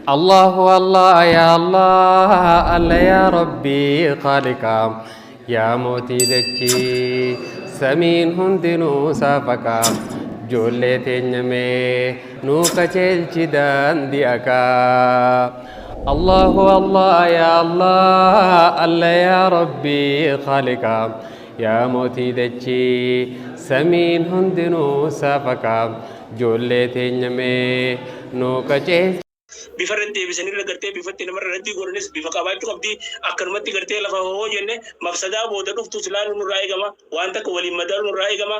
Allahu Allah ya Allah Allah ya Rabbi Khaliqa yaa mootii dachii samiin hundinuu saafaqa joollee teenya mee nuu qajeelchi daandii haqaa. Allahu Allah ya Allah Allah ya Rabbi Khaliqa yaa mootii dachii samiin hundinuu saafaqa joollee teenya mee nuu qajeelchi. Bifa irratti deebisanii irra gartee bifatti namarra irratti godhanis bifa qabaachuu qabdi. Akkanumatti gartee lafa hoo jenne mafsadaa booda dhuftu silaalu nurraa eegama. Waan takka waliin madaalu nurraa eegama.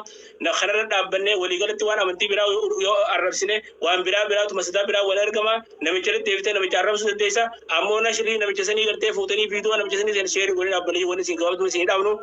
Kanarra dhaabbannee waliigalatti waan amantii biraa yoo arrabsine waan biraa biraatu mafsadaa biraa wal argama. Namicha irratti deebitee namicha arrabsuu dandeessa. Ammoo nashrii namicha sanii gartee fuutanii viidiyoo namicha sanii seen sheerii godhee dhaabbanii wanni isin gabaabduma isin dhaabnu.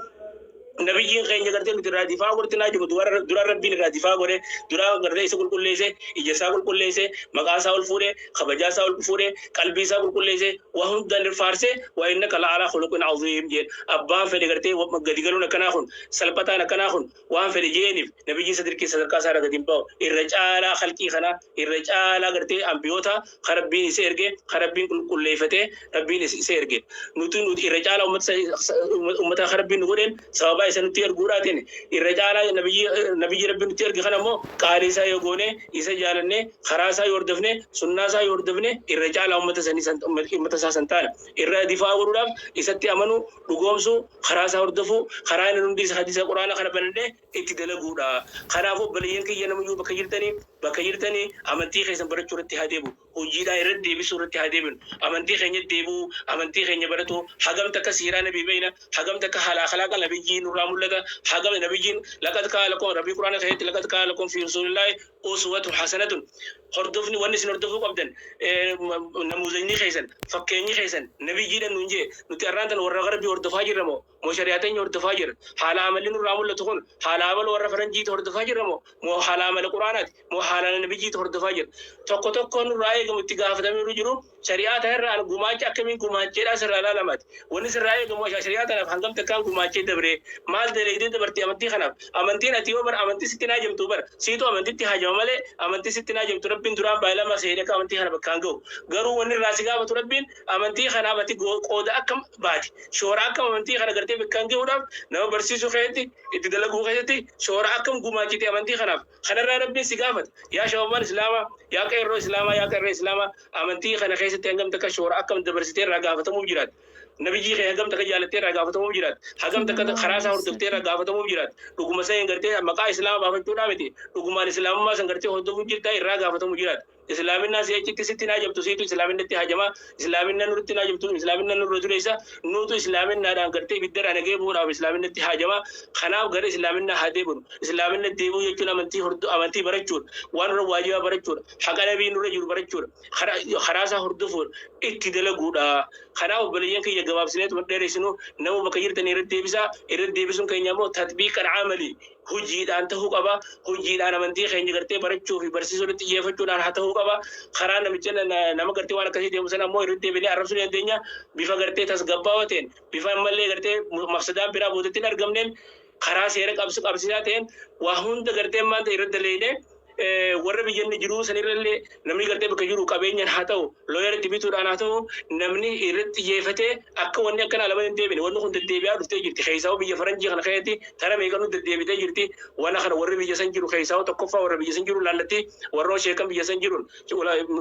Nabiyyiin keenya gartee nuti irraa difaa godhatinaa jiru dura Rabbiin irraa difaa godhe, dura gartee isa qulqulleesse, ija isaa qulqulleesse, maqaa isaa ol fuudhe, kabajaa isaa ol fuudhe, qalbii isaa qulqulleesse, waa hundaan faarse. Wa innaka la'alaa khuluqin aziim jeen. Abbaan fedhe gartee gadi galuun akkanaa kun, salphataan akkanaa kun, waan fedhe jeeniif nabiyyiin sadarkii sadarkaa isaa irra gadi hin ba'u. Irra caalaa khalqii kana, irra caalaa gartee ambiyoota kan Rabbiin isa erge, kan Rabbiin qulqulleeffatee Rabbiin isa erge. Nuti irra caalaa ummata kan Rabbiin nu godheen sababaa isa nutti erguudhaatiin irra caalaa nabiyyi Rabbiin nutti erge kana immoo qaalii isaa yoo goone, isa jaalanne, karaa isaa yoo hordofne, sunnaa isaa yoo hordofne, irra caalaa ummata sanii ummata isaa san taana. Irra difaa godhuudhaaf isatti amanuu, dhugoomsuu, karaa isaa hordofuu, karaa inni hundi isa hadiisa Quraana kana banannee itti dalaguudha. Kanaafuu obboleeyyan kiyya, namayyuu bakka jirtanii amantii keessan barachuu irratti haa deebi'u. Hojiidhaan irratti deebisuu irratti haa deebinu. Amantii keenya deebi'uu, amantii keenya baratu, hagam takka siiraa nabii beeyna, hagam takka haala akhlaaqa nabiyyii nurraa mul'ata, hagam nabiyyiin laqad kaana lakum, Rabbii Quraana keessatti laqad kaana lakum fi rasuulillaahi uswatun hasanatun, hordofni wanni isin hordofuu qabdan, namuuzajni keessan, fakkeenyi keessan nabiyyiidhan nuun jee. Nuti arraan tan warra garbii hordofaa jirra moo shari'aa teenya hordofaa jirra? Haala amalli nurraa mul'atu kun haala amala warra faranjiiti hordofaa jirra moo haala amala Quraanaati moo haala nabiyyiiti hordofaa jirra? Tokko tokko nurraa eegamu, itti gaafatamee jiru, shari'aa tanarraa gumaacha akkamiin gumaacheedhaa sirraa laalamaati. Wanni sirraa eegamu shari'aa tanaaf hangam takkaan gumaachee dabree, maal daleegdee dabartee amantii kanaaf? Amantiin ati yoo bar amantii sitti naa jamtu bar siitu amantitti hajama malee amantii sitti naa jamtu. Rabbiin duraan baay'ee seedee akka amantii kana bakkaan ga'u. Garuu wanni irraa si gaafatu, Rabbiin amantii kanaaf ati qooda akkam baate, shoora akkam amantii kana gartee bakkaan ga'uudhaaf nama barsiisuu keessatti, itti dalaguu keessatti shoora akkam gumaachite amantii kanaaf, kanarraa Rabbiin si gaafata. Yaa shabaabaan Islaamaa, yaa qeerroo Islaamaa, yaa qeerroo Islaamaa, amantii kana keessatti hangam takka shoora akkam dabarsitee irraa gaafatamuuf jiraata? Nabiyyii kee hagam takka jaalattee irraa gaafatamuuf jiraata? Hagam takka karaa isaa hordoftee irraa gaafatamuuf jiraata? Dhuguma san gartee maqaa Islaama baafachuudhaa miti, dhugumaan Islaamummaa san gartee hordofuuf jirtaa irraa gaafatamuuf jiraata. Islaaminaa si achitti sitti naa jabtu, siitu Islaaminatti hajamaa. Islaaminaa nurratti naa jabtu, Islaaminaa nurra dureessa. Nuutu Islaaminaadhaan gartee ibiddarraa nagee bu'uudhaaf Islaaminatti hajamaa. Kanaaf gara Islaaminaa haa deebinu. Islaaminna deebi'uu jechuun amantii amantii barachuudha, waan nurra waajibaa barachuudha, haqa nabii nurra jiru barachuudha, karaa isaa hordofuudha, itti dalaguudha. Kanaaf obboleeyyan kiyya, gabaabsineetuma dheeressinu, nama bakka jirtanii irratti deebisaa. Irratti deebisuun keenya immoo tatbiiqan amalii, hojiidhaan ta'uu qaba. Hojiidhaan amantii keenya gartee barachuu fi barsiisuu irratti xiyyeeffachuudhaan haa ta'uu qaba. Karaa namicha nama gartee waan akkasii deemu sana ammoo irratti deebinee arrabsuu ni dandeenya. Bifa gartee tasgabbaawaa ta'een, bifa ammallee gartee mafsadaan biraa boodatti hin argamneen, karaa seera qabsiisaa ta'een, waa hunda gartee maanta irratti daleeyne. Warra biyya inni jiruu sanirrallee namni gartee bakka jiru qabeenyaan haa ta'u, lawyer itti bituudhaan haa ta'u, namni irratti xiyyeeffatee akka wanni akkanaa lama hin deebine. Wanni kun deddeebi'aa dhuftee jirti. Keessaa biyya faranjii kana keessatti tara meeqanuu deddeebitee jirti. Waan kana warri biyya san jiru, keessaa tokkoffaa warra biyya san jiru laallatti, warra sheekan biyya san jiruun,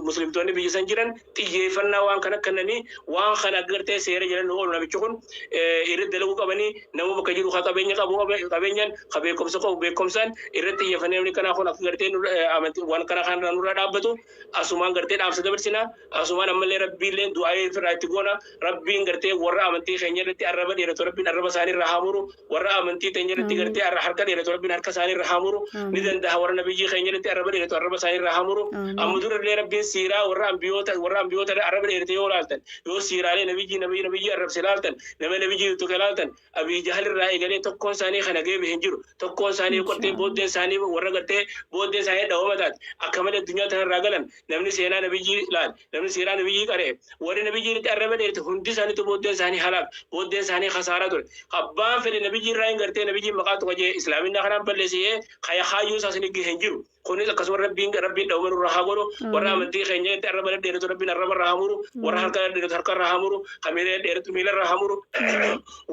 Muslimtoonni biyya san jiran xiyyeeffannaa waan kana kennanii waan kana gartee seera jedhan oolu namichi kun irratti dalaguu qabanii. Nama bakka jiru ka qabeenya qabu qabeenyaan, ka beekumsa qabu beekumsaan irratti xiyyeeffannee namni kanaa kun akka gartee amantii waan kana kana nurraa dhaabbatu asumaan gartee dhaamsa dabarsina. Asumaan ammallee Rabbiillee du'aa irraa itti goona. Rabbiin gartee warra amantii keenya irratti arraba dheeratu Rabbiin arraba isaanii irraa haa muru. Warra amantii teenya irratti gartee harka dheeratu Rabbiin harka isaanii irraa haa muru. Ni danda'a. Warra nabiyyii keenya irratti arraba dheeratu arraba isaanii irraa haa muru. Amma durallee Rabbiin siiraa warra ambiyoota arraba dheerate yoo laaltan, yoo siiraalee nabiyyii arrabse laaltan, nama nabiyyii tuqe laaltan, Abii Jahal irraa eegalee tokkoon isaanii kana geebe hin jiru. Tokkoon isaanii qortee booddeen isaanii warra gartee booddeen isaanii. Taa'ee dhawama taate akka malee addunyaa tanarraa galan. Namni seenaa nabiyyii laal, namni seenaa nabiyyii qara'e, warri nabiyyii irratti arraba dheerte hundi isaaniitu booddeen isaanii halaak, booddeen isaanii khasaaraa ture. Abbaan fedhe nabiyyii irraa hin gartee nabiyyiin maqaa tuqa jee islaaminaa kanaan balleessee kaya kaayyoo isaa isin hin jiru. Kunis akkasuma Rabbiin dhawama nurraa haa godhu. Warra amantii keenya itti arraba dheeratu Rabbiin arraba irraa haa muru. Warra harka dheeratu harka irraa haa muru. Kan miila dheeratu miila irraa haa muru.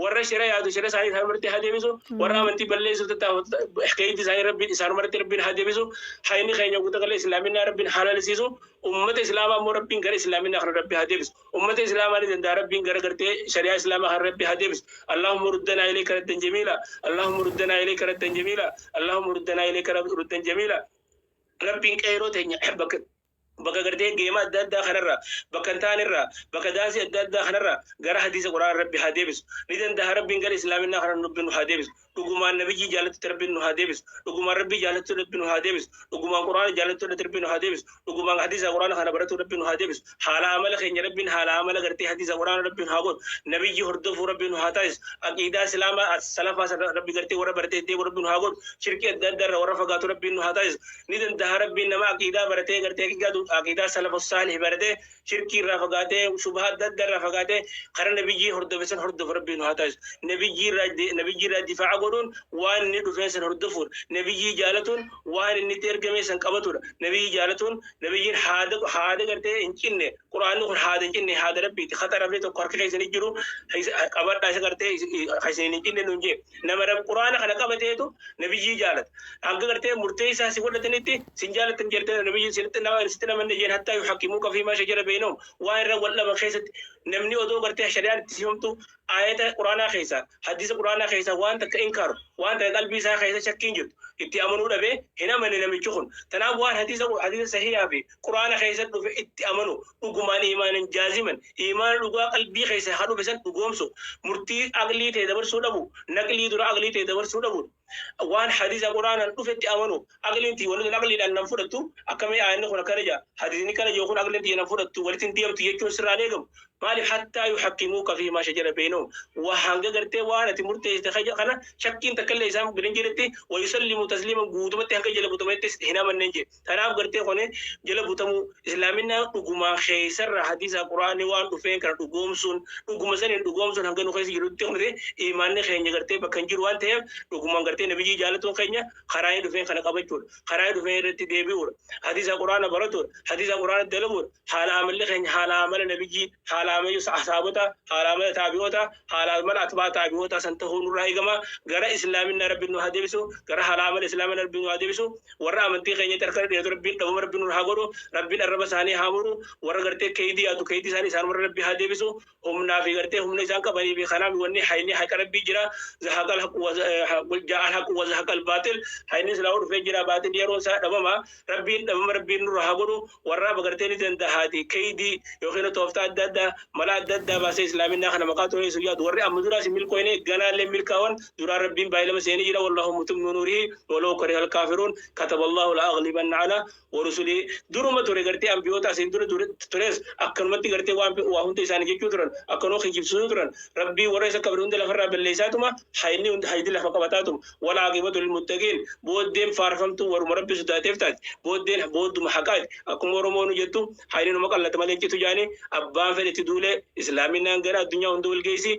Warra shira yaadu shira isaanii isaanumarratti haa deebisu. Warra amantii balleessuuf tattaafatu keeyti isaanii Rabbiin isaanumarratti Rabbiin haa deebisu. Hayni keenya guutuu galee islaaminaa Rabbiin haa lalisiisu. Ummata islaamaa immoo Rabbiin gara islaaminaa kana Rabbi haa deebisu. Ummata islaamaa ni danda'a Rabbiin gara gartee shari'aa islaamaa kana Rabbi haa deebisu. Allahumma ruddanaa ilayka raddan jamiila. Allahumma ruddanaa ilayka raddan jamiila. Allahumma ruddanaa ilayka raddan jamiila. Rabbiin qeeroo teenya bakka gartee geema adda addaa kanarra, bakka hin taanerra, bakka daansii adda addaa kanarra gara hadiisa quraana Rabbi haa deebisu. Ni danda'a Rabbiin gara islaaminaa kana Rabbi nu haa deebisu. Dhugumaan nabiyyii jaalatutti Rabbiin nu haa deebisu. Dhugumaan Rabbii jaalatutti Rabbi nu haa deebisu. Dhugumaan quraana jaalatutti Rabbi nu haa deebisu. Dhugumaan hadiisa quraana kana baratu Rabbi nu haa deebisu. Haala amala keenya Rabbiin haala amala gartee hadiisa quraana Rabbi nu haa godhu. Nabiyyii hordofuu Rabbi nu haa taasisu. Aqiidaa islaamaa salafaa Rabbi gartee warra baratee deemu Rabbi nu haa godhu. Shirkii adda addaa irra warra fagaatu Rabbiin nu haa taasisu. Ni danda'a Rabbiin nama aqiidaa baratee gartee aqiidaa salafu saalih baratee shirkii irraa fagaatee shubha adda addaa irraa fagaatee karaa nabiyyii hordofe san hordofu Rabbiin nu haa taasisu. Nabiyyii irraa difaa'a godhuun waan inni dhufee san hordofuun, nabiyyii jaalatuun waan inni itti ergame san qabatudha. Nabiyyii jaalatuun nabiyyiin haada gartee hin cinne, quraanni kun haada hin cinne, haada Rabbiiti. Khaxarafni tokko harka keessanii jiru qabadhaa, isa gartee isin hin cinne nuun jee. Nama quraana kana qabateetu nabiyyii jaalata. Hanga gartee murtee isaa si godhatanitti sin jaalatan jettee nabiyyii sinitti nama sitti namanne jeen hattaa yuhakkimuuka fiimaa shajara beynahum. Waan irra wal dhaban keessatti namni odoo gartee shari'aan itti simamtu ayata quraanaa keessa, hadiisa quraanaa keessa waan takka inkaaru, waan takka qalbii isaa keessa shakkiin jirtu itti amanuu dhabee hin amanne namichi kun. Tanaaf waan hadiisa sahihaa fi quraana keessa dhufe itti amanu, dhugumaan iimaanan jaaziman, iimaana dhugaa qalbii keessa haa dhufe san dhugoomsu, murtii aqlii ta'e dabarsuu dhabu, naqlii dura aqlii ta'e dabarsuu dhabu, waan hadiisa quraanaan dhufetti amanu. Aqliin tii wanni aqliidhaan nan fudhattu akkamii, aayanni kun akkana jaa, hadiisni kana jiru kun aqliin tii nan fudhattu, walitti hin deemtu jechuun sirraan eegamu. Maaliif? Hattaa yuhakkimuuka fiimaa shajara beynahum, waa hanga gartee waan ati murteessite kana shakkiin takka illee isaan bira hin jiretti, wa yusallimu tasliiman, guutumatti hanga jala butametti hin amanneen jee. Kanaaf gartee kun jala butamuu islaaminaa dhugumaan keessarra hadiisa quraanii waan dhufeen kana dhugoomsuun, dhuguma saniin dhugoomsuun hanga nu keessa jirutti kun imaanni keenya gartee bakka hin jiru waan ta'eef, dhugumaan gartee nabiyyii jaalatuun keenya karaa inni dhufeen kana qabachuudha, karaa inni dhufeen irratti deebi'uudha, hadiisa quraana baratuudha, hadiisa quraana dalaguudha. Haala amalli keenya haala amala nabiyyii, haala amala sahaabota, haala amala taabi'oota, haala amala atbaa taabi'oota san ta'uu nurraa eegama. Gara islaaminaa Rabbi nu haa deebisu. Gara haala amala islaaminaa Rabbi nu haa deebisu. Warra amantii keenyatti harka dheeratu Rabbiin dhabama Rabbi nurraa haa godhu. Rabbiin arraba isaanii haa muru. Warra gartee keeydii yaadu keeydii isaanii isaan warra Rabbi haa deebisu. Humnaa fi gartee humna isaan qabanii fi kanaaf wanni hayni haqa Rabbii jira. Zahaqa ja'a alhaqu wa zahaqa albaatil. Hayni silaa dhufee jira, baatil yeroon isaa dhabama. Rabbiin dhabama Rabbiin nurra haa godhu. Warra gartee ni dandahaati keeydii yookiin tooftaa adda addaa, mala adda addaa baasee islaaminaa kana maqaa xureessu yaadu, warri amma duraas milkooyne ganaallee milkaawan duraan Rabbiin baay'ilama seenee jira. Wallahu mutimmu nuurihi walau kariha alkaafiruun. Kataba Allahu la aghlibanna ana wa rusulii. Duruma ture gartee ambiyoota asiin dura tures akkanumatti gartee waan waa hunda isaanii jechuu turan, akkanuma kijibsiisuu turan. Rabbii warra isa qabne hunda lafarraa balleessaatuma hayni haydi lafa qabataatuma. Wal aaqibatu lilmuttaqiin. Booddeen faarfamtu waruma Rabbi sodaateef taati. Booddeen boodduma haqaati. Akkuma Oromoonu jettu, hayni numa qallata malee citu jaani. Abbaan fedhe itti duulee islaaminaan gara addunyaa hunda wal geessi.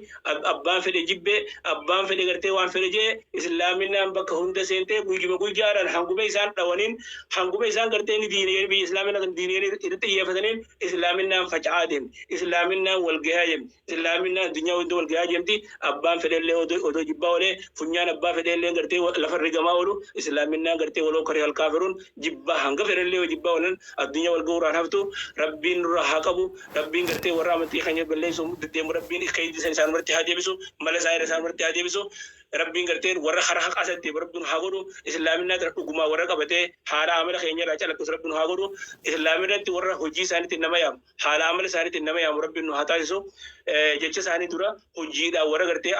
Abbaan fedhe jibbee, abbaan fedhe gartee waan fedhe jee, islaaminaan bakka hunda seentee guyyuma guyyaadhaan hanguma isaan dhawaniin, hanguma isaan gartee ni diinee biyya islaaminaa kan diinee irratti xiyyeeffataniin islaaminaan faca'aa deemti, islaaminaan wal gahaa deemti, islaaminaan addunyaa hunda wal gahaa deemti. Abbaan fedhellee odoo jibbaa olee, funyaan abbaa fedhellee gartee lafa rigamaa oolu, islaaminaan gartee waloo karee alkaafiruun jibbaa hanga fedhellee jibbaa oolan addunyaa wal ga'uurraan haftu. Rabbiin nurra haa qabu. Rabbiin gartee warra amantii keenya balleessu deddeemu Rabbiin keeydii san isaan irratti haa deebisu, mala isaa irra isaan irratti haa deebisu. Rabbiin gartee warra karaa haqaa san deemu Rabbiin haa godhu. Islaaminaa tana dhugumaa warra qabatee haala amala keenya irraa calaqqisu Rabbiin haa godhu. Islaaminatti warra hojii isaaniitiin nama yaamu, haala amala isaaniitiin nama yaamu Rabbiin nu haa taasisu. Jecha isaanii dura hojiidhaan warra gartee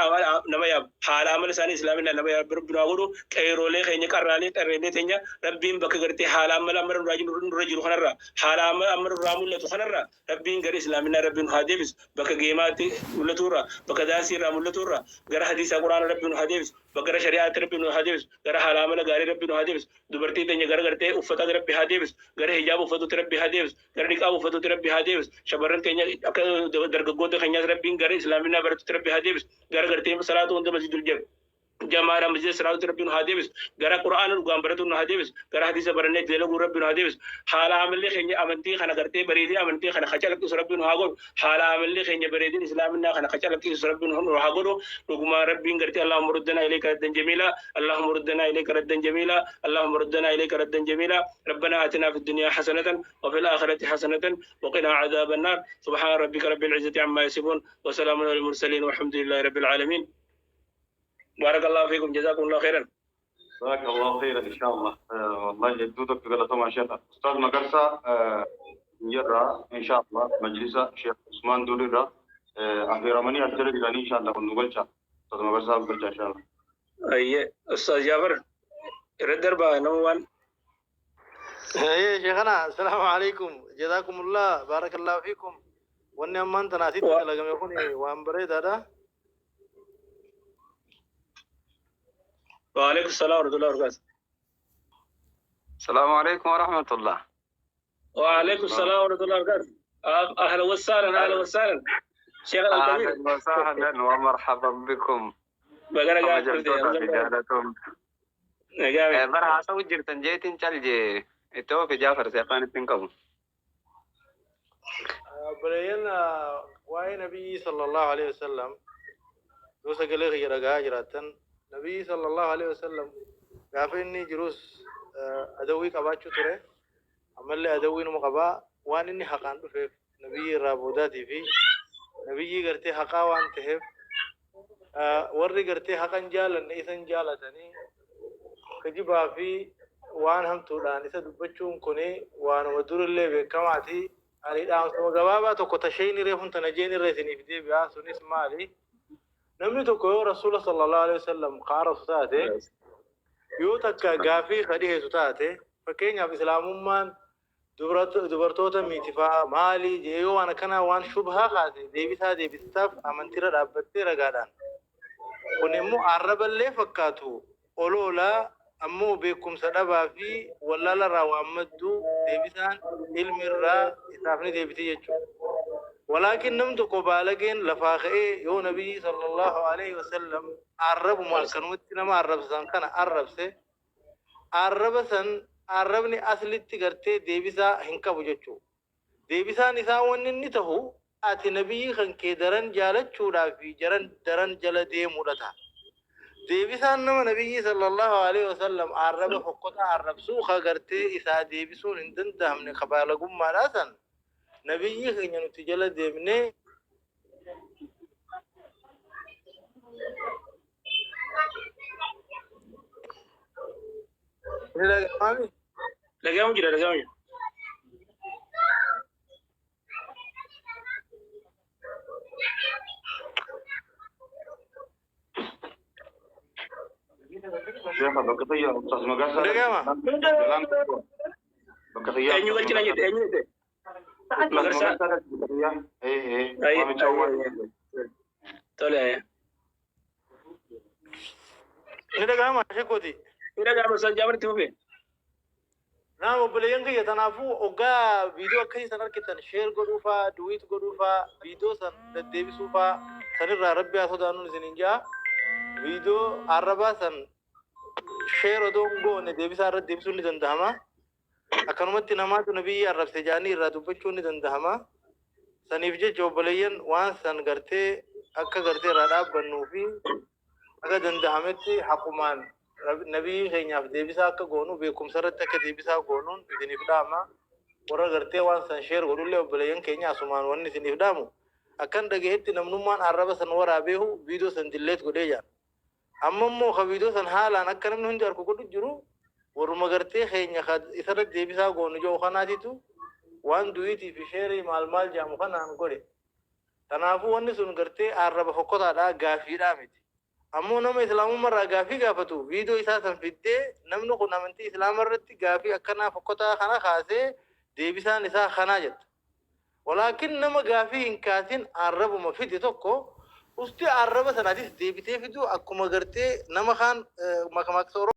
nama yaamu, haala amala isaanii islaaminaa nama yaamu Rabbiin nu haa godhu. Qeeroolee keenya, qarraalee qarreelee teenya Rabbiin bakka gartee haala amala amma nurra jiru kanarraa, haala amma nurraa mul'atu kanarraa Rabbiin gara islaaminaa Rabbiin nu haa deebisu. Bakka geemaatti mul'aturraa, bakka daansiirraa mul'aturraa gara hadiisa quraana Rabbiin nu haa deebisu. Gara shari'aatti Rabbi nu haa deebisu. Gara haala amala gaarii Rabbi nu haa deebisu. Dubartii teenya gara gartee uffataatti Rabbi haa deebisu. Gara hijaaba uffatuutti Rabbi haa deebisu. Gara niqaaba uffatuutti Rabbi haa deebisu. Shamarran keenya akka dargaggoota keenyaas Rabbiin gara islaaminaa baratuutti Rabbi haa deebisu. Gara gartee salaatu hunda masjidul jab jamaadhaan masjida salaatutti Rabbi nu haa deebisu. Gara Qur'aana dhugaan baratu nu haa deebisu. Gara hadiisa barannee itti dalaguu Rabbi nu haa deebisu. Haala amalli keenya amantii kana gartee bareedina amantii kana ka calaqqisu Rabbi nu haa godhu. Haala amalli keenya bareedina islaaminaa kana ka calaqqisu Rabbi nu haa godhu. Dhugumaan Rabbiin gartee اللهم ردنا إليك ردا جميلا، اللهم ردنا إليك ردا جميلا، اللهم ردنا إليك ردا جميلا. ربنا آتنا في الدنيا حسنة وفي الآخرة حسنة وقنا عذاب النار. سبحان ربك رب العزة عما يصفون وسلام على المرسلين والحمد لله رب العالمين. بارك الله فيكم، جزاكم الله خيرا. جزاك الله خيرا ان شاء الله. والله hedduu tokko galatoomaa sheekh Ustaaz Magarsaa jirra ان شاء الله majlisa Sheekh Usmaan Duulirra affeeramanii as jala jiranii ان شاء الله kun nu galcha Ustaaz Magarsaa galcha ان شاء الله. أي أستاذ جابر رد دربا نوان. إيه شيخنا، السلام عليكم، جزاكم الله، بارك الله فيكم. Wanni ammaan tana asitti dalagame kun waan bareedaadha. وعليكم السلام ورحمة الله وبركاته. السلام عليكم ورحمة الله. وعليكم السلام ورحمة الله وبركاته. أهلا وسهلا، أهلا وسهلا شيخنا الكبير. أهلا وسهلا ومرحبا بكم. بقرا. Kabajamtoota fi jaalatamu. Bara haasa'u jirtan jeetiin calje itti ofi jaafarse afaan ittiin qabu. Obboleeyyan, waa'ee nabiyyi صلى الله عليه وسلم yoo sagalee kiyya dhagahaa jiraattan, nabiyyi صلى الله عليه وسلم gaafa inni jirus adawwii qabaachuu ture, ammallee adawwii numa qabaa. Waan inni haqaan dhufeef, nabiyyi irraa boodaatii fi nabiyyi gartee haqaa waan ta'eef, warri gartee haqan jaalanne isan jaalatanii kijibaa fi waan hamtuudhaan isa dubbachuun kuni waanuma durillee beekamaati. Ani dhaamsuma gabaabaa tokko tasheen reefun tana jeen irra isiniif deebi'a. Sunis maali? Namni tokko yoo rasuula صلى الله عليه وسلم qaarasu taate, yoo takka gaafii ka dhiheessu taate, fakkeenyaaf islaamummaan dubartoota miitifaa maali jee yoo waan akkanaa waan shubhaa kaase, deebisaa deebistaaf amantiirra dhaabbattee ragaadhaan. Kun immoo arraballee fakkaatu oloolaa, ammoo beekumsa dhabaa fi wallaalarraa waan madduu deebisaan ilmi irraa isaaf ni deebiti jechuudha. ولكن namni tokko baalageen lafaa ka'ee yoo nabiyyi صلى الله عليه وسلم arrabuma akkanumatti nama arrabsan kana arrabse, arraba san arrabni aslitti gartee deebisaa hin qabu jechuudha. Deebisaan isaa wanni inni tahu ati nabiyyi kan kee daran jaalachuudhaa fi jaran daran jala deemuudha ta'a. Deebisaan nama nabiyyi صلى الله عليه وسلم arraba fokkotaa arrabsuu ka gartee isaa deebisuun hin danda'amne ka baalagummaadhaa san nabiyyi keenya nuti jala deemnee ni dhaga'amaami. Dhaga'amu jira, dhaga'amu jira. Sheekha bakka xiyyaa Ustaaz Magarsaa. Dhaga'ama. Jalaan bakka xiyyaa. Eenyu galchina jette? Eenyu jette? Ustaaz Magarsaa. Magarsaa bakka xiyyaa. Ee waamicha awwaal. Tole. Ni dhaga'ama sheekooti. Ni dhaga'ama Ustaaz Jaafar, itti fufe. Naam, obboleeyyan kiyya, tanaafuu hoggaa viidiyoo akkasii san argitan share godhuufaa, duet godhuufaa, viidiyoo san deddeebisuufaa sanirraa rabbi haa sodaannuun isiniin jaa. Viidiyoo arrabaa san share odoo hin goone deebisaa irratti deebisuun ni danda'ama. Akkanumatti namaatu nabiyyi arrabse jaanii irraa dubbachuun ni danda'ama. Saniif jecha obboleeyyan, waan san gartee akka gartee irraa dhaabbannuu fi akka danda'ametti haqumaan nabiyyi keenyaaf deebisaa akka goonu, beekumsa irratti akka deebisaa goonuun isiniif dhaama. Warra gartee waan san share godhullee obboleeyyan keenya asumaan wanni isiniif dhaamu. Akkan dhagahetti namnummaan arraba san waraabeehu viidiyoo san delete godhee jira. Amma immoo ka viidiyoo san haalaan akka namni hundi arku godhu jiru warruma gartee keenya ka isarratti deebisaa goonu jiru kanaatitu waan duet fi share maal maal jedhamu kanaan godhe. Kanaafuu wanni sun gartee arraba fokkotaadhaa gaafiidhaa miti. Ammoo nama islaamummaa gaafii gaafatu viidiyoo isaa san fiddee namni kun amantii islaama irratti gaafii akkanaa fokkotaa kana kaasee deebisaan isaa kanaa jetta. ولكن nama gaafii hin kaasin arrabuma fide tokko Usti arraba sanaatis deebitee fidu akkuma gartee nama kaan makamaaksa.